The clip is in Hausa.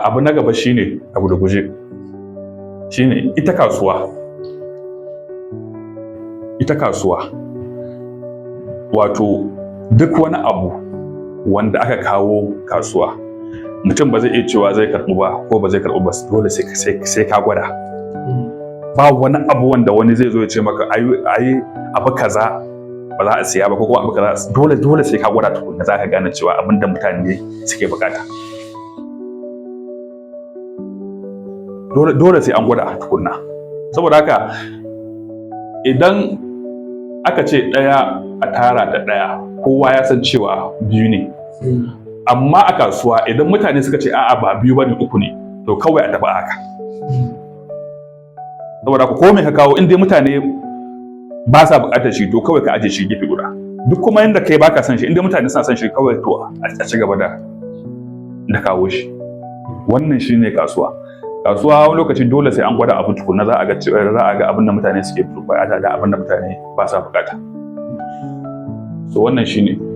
Abu na gaba shine, abu da guje, shine ita kasuwa. Ita kasuwa, wato duk wani abu wanda aka kawo kasuwa, mutum ba zai iya cewa zai karɓu ba ko ba zai karɓu ba, dole sai ka gwada. Ba wani abu wanda wani zai zo ya ce maka ai abu kaza ba za a siya ba ko kuma abu kaza. Dole dole sai ka gwada tukunna za ka gane cewa abin da mutane suke bukata. Dole dole sai an gwada tukunna. Saboda haka idan aka ce ɗaya a tara da ɗaya, kowa ya san cewa biyu ne. Amma a kasuwa, idan mutane suka ce a'a, ba biyu bane, uku ne, to kawai a tafi a haka. Saboda haka ko me ka kawo, in dai mutane ba sa buƙatar shi, to kawai ka aje shi gefe guda. Duk kuma yanda kai baka son shi, in dai mutane suna son shi, kawai to a ci gaba da kawo shi. Wannan shine kasuwa. Kasuwa wani lokaci dole sai an gwada abu tukunna za a ga abin da mutane suke buƙata da abin da mutane ba sa buƙata. So wannan shine.